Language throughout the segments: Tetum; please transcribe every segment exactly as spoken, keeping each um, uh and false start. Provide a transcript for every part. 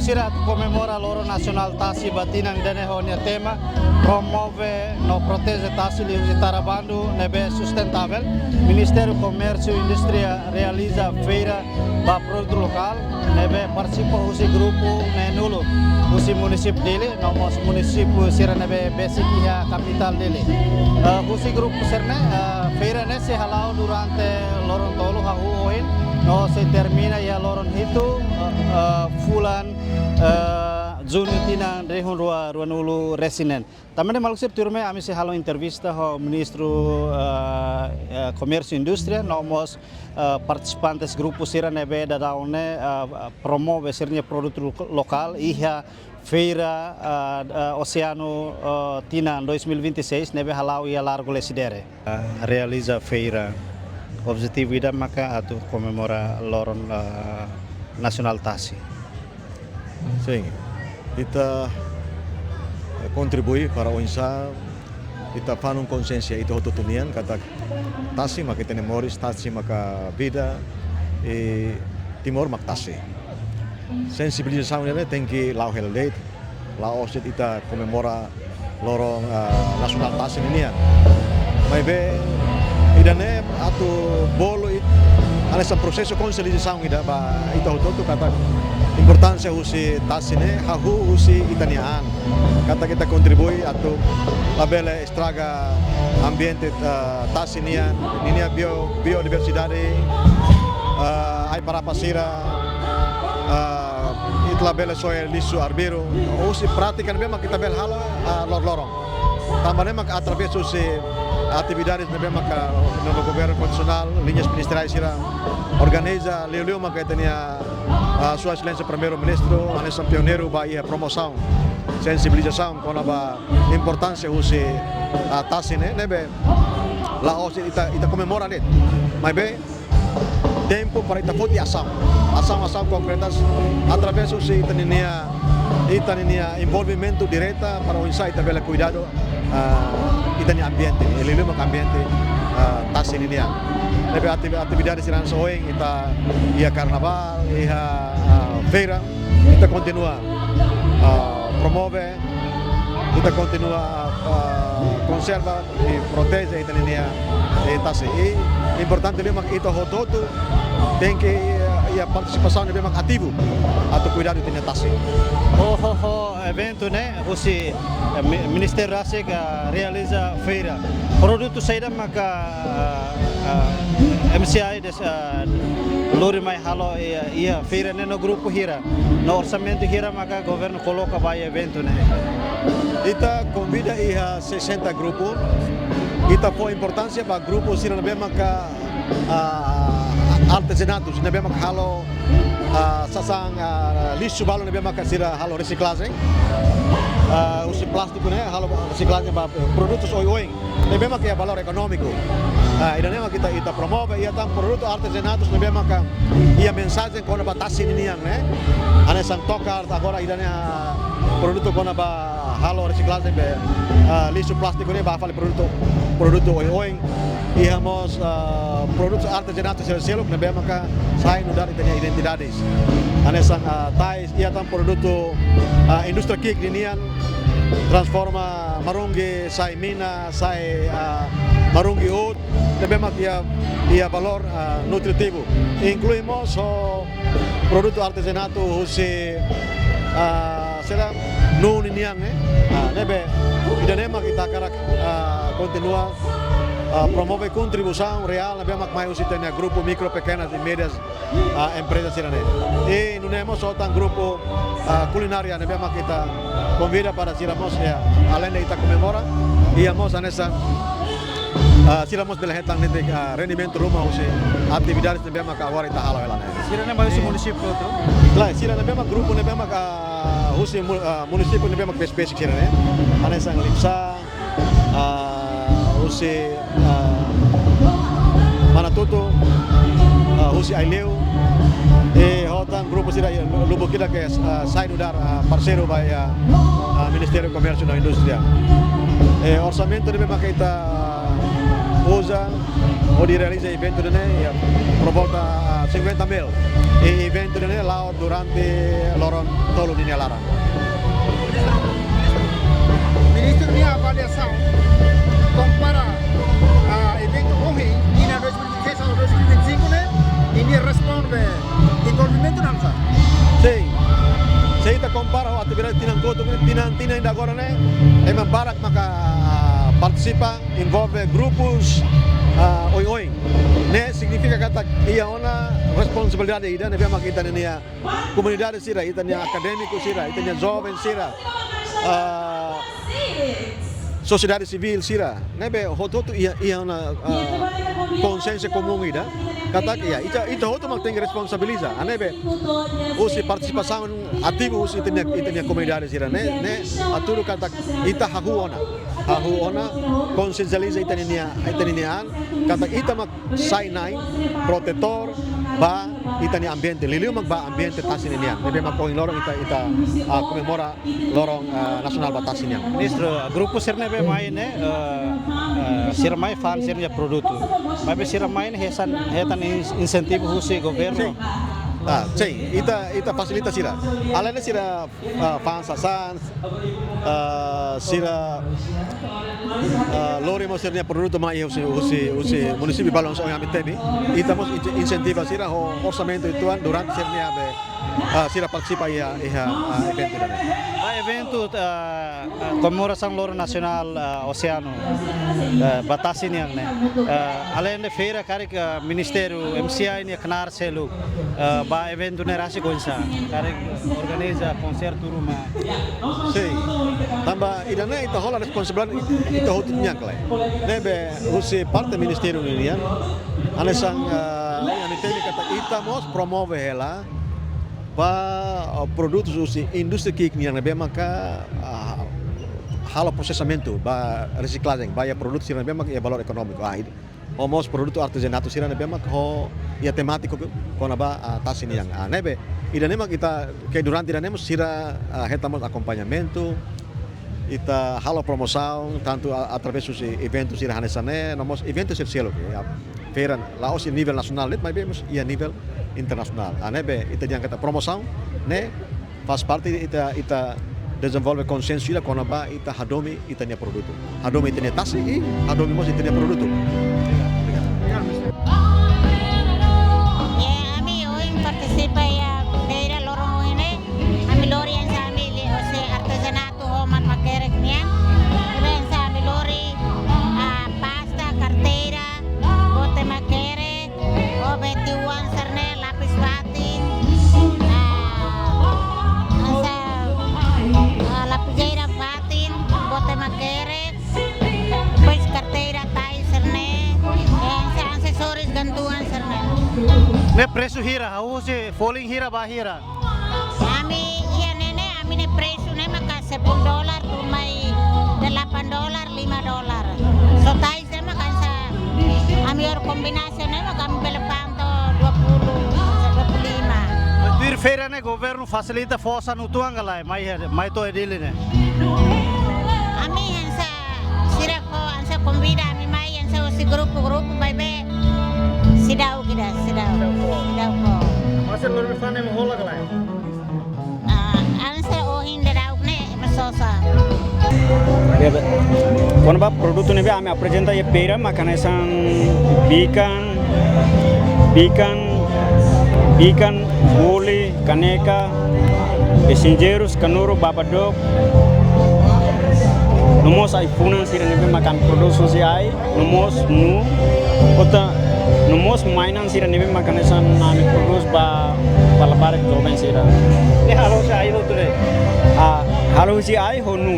Sira atu komemora Loron Nasionál Tasi ba tinan ida-ne'e ho nia tema promove no proteje tasi liuhusi tara bandu ne'ebé sustentável. Ministériu Komérsiu Indústria realiza feira ba produtu lokál ne'ebé partisipa husi grupu neen-nulu husi munisípiu Dili, no mós munisípiu sira ne'ebé besik iha kapitál Dili. Eh, husi grupu sira-ne'e, eh, feira ne'e sei hala'o durante loron tolu, hahú ohin no sei termina iha loron hitu, eh, eh, fulan, eh, Junu tinan rihun rua ruanulu-resin-neen. Tan ne'e maluk sira, tuirmai ami sei halo entrevista ho Ministru, eh, eh, Komérsiu Indústria, no mós, eh, partisipantes grupu sira ne'ebé daudaun ne'e, eh, promove sira-nia produtu lo-, lokál iha feira, eh, eh, Oseanu, eh, tinan dois mil e vinte e seis ne'ebé hala'o iha Largo Lecidere. Eh, realiza feira, objetivu ida maka atu komemora Loron, eh, Nasionál Tasi. Sin, ita, eh, kontribui para oinsá ita fanun konsiénsia ita hotu-hotu nian katak tasi maka ita-nia moris, tasi maka vida, i Timor mak tasi. Sensibilizasaun ne'e tenke la'o hela de'it, la'ós de'it ita komemora Loron, ah, Nasionál Tasi ninian. Maibé ida-ne'e atu bolu it-, hanesan prosesu konsializasaun ida ba ita hotu-hotu katak importánsia husi tasi ne'e hahú husi ita-nia an. Katak ita kontribui atu labele estraga ambiente, ah, tasi nian, ninia bio-, biodiversidade, ah, ai-parapa sira, ah, ita labele soe lixu arbiru, husi prátika ne'ebé mak ita bele halo, ah, lor-loron. Tanba ne'e mak através husi atividades ne'ebé mak, ah, no governu konstitusionál, liñas ministeriais sira organiza, liuliu mak ita-nia, ah, Sua Exelénsia Primeiru-Ministru, hanesan pioneiru ba iha promosaun, sensibilizasaun kona-ba importánsia husi, ah, tasi ne'e, ne'ebé la'ós ita, ita komemora de'it. Maibé tempu para ita foti asaun. Asaun, asaun konkretas através husi ita ninia, ita ninia envolvimentu direta para oinsá ita bele kuidadu, ah, ita-nia ambiente, liuliu mak ambiente, ah, tasi ninian. Ne'ebé ativi-, atividade sira hanesan ohin ita iha karnavál, iha, ah, feira, ita kontinua, ah, promove, ita kontinua, ah, konserva i proteje ita ninia, eh, tasi. I importante liu mak ita hotu-hotu tenke, eh, iha partisipasaun ne'ebé mak ativu atu kuidadu ita-nia tasi. Ho, ho, ho eventu ne'e husi, eh, mi-, ministériu rasik, eh, realiza feira. Produtu saida maka, eh, eh, M C I des-, eh, lori mai halo iha, iha feira ne'e no grupu hira, no orsamentu hira maka governu koloka ba eventu ne'e? Ita konvida iha sesenta grupu. Ita fó importánsia ba grupu sira ne'ebé maka, ah, artezanatu, ne'ebé maka halo, ah, sasán, ah, lixu balu ne'ebé maka sira halo resiklajen. Ah, husi plástiku ne'e halo resiklajen ba produtus oioin ne'ebé maka iha valór ekonómiku. Ah, ida-ne'e mak ita, ita promove, iha tan produtu artezanatu ne'ebé maka iha mensajen kona-ba tasi ninian ne'e. Hanesan tokar, agora ida-ne'e, ah, produtu kona-ba halo resiklajen be, ah, lixu plástiku ne'e ba fali produtu, produtu oioin. Iha mós, ah, produtu artezanatu sira seluk ne'ebé maka sai nu'udar ita-nia identidades. Hanesan, ah, tais, iha tan produtu, ah, indústria ki'ik ninian, transforma marunggi sai mina, sai, ah, marunggi uut, ne'ebé mak iha, iha valór, ah, nutritivu. Inklui mós ho produtu artezanatu husi, ah, sira nuu ninian, eh. Ah, ne'ebé ida-ne'e mak ita hakarak, ah, kontinua, ah, promove kontribuisaun reál ne'ebé mak mai husi ita-nia grupu mikro, pekenas i médias, ah, empreza sira-ne'e. I nune'e mós ho tan grupu, ah, kulinária ne'ebé mak ita konvida para sira mós, ya, aleinde ita komemora, iha mós hanesan, ah, sira mós bele hetan netik, ah, rendimentu ruma husi atividades ne'ebé mak agora ita halo hela ne'e. Sira-ne'e mai husi munisípiu hotu? Lae, sira ne'ebé mak grupu ne'ebé mak, ah, husi mu-, ah, munisípiu ne'ebé mak bes-, besik sira-ne'e. Hanesan Liquiçá, ah, husi, ah, Manatuto, ah, husi Aileu, i ho tan grupu sira iha lubuk ida ke, ah, sai nu'udar, ah, parseiru ba iha, ah, Ministériu Komérsiu no Indústria. I orsamentu ne'ebé maka ita, ah, Uza, hodi realiza eventu ne'e, ya, por volta, ah, cinquenta mil. I eventu ne'e la'o durante loron tolu ninia laran. Ministru nia avaliasaun kompara, ah, eventu ohin, iha dois mil e vinte e seis ao dois mil e vinte e cinco ne'e, i nia responde envolvimentu oinsá? Sin. Se ita kompara ho atividade tinan kotuk, tinan, tinan ida agora ne'e, ema barak maka, ah, partisipa, envolve grupus, ah, oioin. Ne'e signifika katak iha ona responsabilidade ida ne'ebé mak ita-nia komunidade sira, ita-nia akadémiku sira, ita-nia joven sira, ah, sosiedade sivíl sira, ne'ebé hotu-hotu iha, iha ona, ah, konsiénsia komún ida. Katak, ya, ita, ita hotu mak tenke responsabiliza. Ah, ne'ebé husi partisipasaun ativu husi ita-nia, ita-nia komunidade sira ne'e, ne'e hatudu katak ita hahú ona. Hahú ona, konsiensializa ita-nia, ita-nia an, katak ita mak sai na'in protetór ba ita-nia ambiente, liuliu mak ba ambiente tasi ninian. Ne'ebé mak ohin loron ita, ita, ah, komemora loron, ah, nasionál ba tasi nian. Ministru, grupu sira ne'ebé mai ne'e, eh, eh, sira mai fa'an sira-nia produtu. Maibé sira mai ne'e hetan, hetan ins-, insentivu husi governu. Sin. Ah, sin. Ita, ita fasilita sira. Alende sira, ah, fa'an sasán, ah, sira, ah, lori mós sira-nia produtu mai husi, husi, husi munisípiu balun ohin ami temi. Ita mós in-, insentiva sira ho orsamentu uitoan durante sira-nia be, ah, sira partisipa iha, iha, ah, eventu ida-ne'e. Ba eventu, ah, ah, komemorasaun loron nasionál, ah, oseanu, ah, ba tasi nian ne'e. Ah, alende feira karik, ah, ministériu M C I nia knaar seluk, ah, ba eventu ne'e rasik oinsá? Karik organiza konsertu ruma. Sin. Tanba ida-ne'e ita hola responsabilidade ita hotu nian kala. Ne'ebé husi parte ministériu ninian, hanesan, ah, ami temi katak ita mós promove hela ba, ah, produtus husi indústria ki'ik nian ne'ebé maka, ah, halo prosesamentu ba resiklajen, ba iha produtu sira ne'ebé maka iha valór ekonómiku. Ah, ida. Ho mós produtu artezanatu sira ne'ebé mak ho iha temátiku kona-ba, ah, tasi nian. Ah, ne'ebé ida-ne'e mak ita ke durante ida-ne'e mós sira, ah, hetan mós akompañamentu, ita halo promosaun, tantu a-, através husi eventu sira hanesan ne'e, no mós eventu sosiál, ya. Feira la'ós iha nivel nasionál de'it, maibé mós iha nivel internasionál. Ah, ne'ebé ita dehan katak promosaun ne'e faz parte ita, ita dezenvolve konsiénsia ida kona-ba ita hadomi ita-nia produtu. Hadomi ita-nia tasi i hadomi mós ita-nia produtu. Ya, ami ohin partisipa iha feira loron ohin ne'e, ami lori hanesan ami li-, husi artezanatu ho matan makerek nian. Hanesan ami lori, ah, pasta, karteira, bote makerek, ho beti uang sira-ne'e, lapis fatin, ah, hanesan, ah, lapizeira fatin, bote makerek, depois karteira tain sira-ne'e, eh, hanesan asesórius gantungan sira-ne'e. Ne'e presu hira, hahú husi folin hira ba hira? Ami iha ne'e ne'e, ami-nia presu ne'e maka sepuluh dolar, tuun mai delapan dolar, lima dolar. Só tais ne'e maka hanesan ami hori kombinasi ne'e maka ami bele fa'an to'o dua puluh, dua puluh lima. Tuir feira ne'e governu fasilita fó sasán uitoan ka lae, mai, mai to'o iha Dili ne'e? Ami hanesan sira fó, hanesan konvida ami mai, hanesan husi grupu-grupu, maibé seidauk ida, seidauk, seidauk fó. Mas lori fa'an ne'e mak hola ka lae? Ah, hanesan ohin daudauk ne'e ema sosa. Be, be. Kona-ba produtu ne'ebé ami aprezenta iha feira maka hanesan bikan, bikan, bikan, bole, kaneka, be sinjerus, kanuru, baba-dook. No mós ai-funan sira ne'ebé maka ami prodús husi ai. No mós nu, kota, no mós mainan sira ne'ebé maka hanesan ami prodús ba, ba labarik joven sira. Ne'e halo husi ai hotu de'it? Ah, halo husi ai ho nu.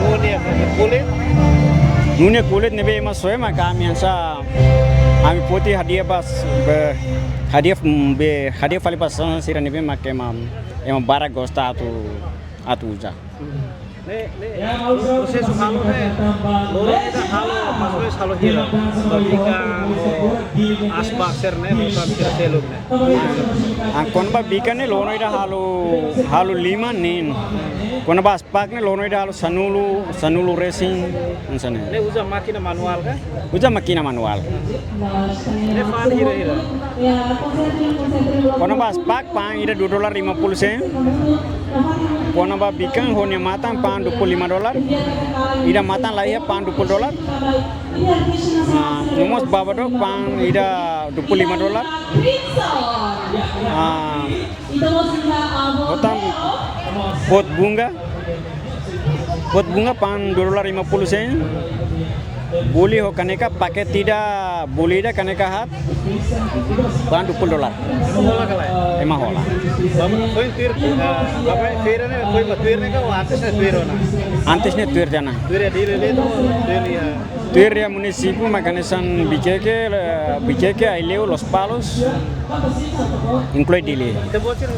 Nu nia kulit? Nu nia kulit ne'ebé ema soe maka ami hanesan, ami foti hadi'a ba s-, be, hadi'a, mm, be, hadi'a fali ba sasán sira ne'ebé maka ema, ema barak gosta atu, atu uza. Ne'e, ne'e, prosesu halo ne'e, loron ida halo, mais ou menus halo hira. Ba bikan ho asbak sira-ne'e, ho tan sira seluk ne'e. Ah, kona-ba bikan ne'e loron ida halo, halo lima neen. Kona-ba asbak ne'e loron ida halo sanulu, sanulu resin, hanesan ne'e. Ne'e uza mákina manuál ka? Uza mákina manuál. Ne'e fa'an hira-hira? Kona-ba asbak fa'an ida dua dolar lima puluh sen. Kona-ba bikan ho nia matan fa'an dua puluh lima dolar. Ida matan la iha fa'an dua puluh dolar. Ah, no mós baba dook fa'an ida dua puluh lima dolar. Ah, ho tan pot bunga. Pot bunga fa'an dua dolar lima puluh sen. Buli ho kaneka paket ida, buli ida kaneka haat. Fa'an dua puluh dolar. Ema hola ka lae? Ema hola. Baba, foin tuir, eh, baba, feira ne'e, foin ba tuir ne'e ka, ou antes ne'e tuir ona? Antes ne'e tuir tiha ona. Tuir iha Dili de'it, tuir iha. Tuir iha munisípiu, mais hanesan Viqueque, eh, Viqueque, Aileu, Lospalos, inklui Dili. Ita-boot sira,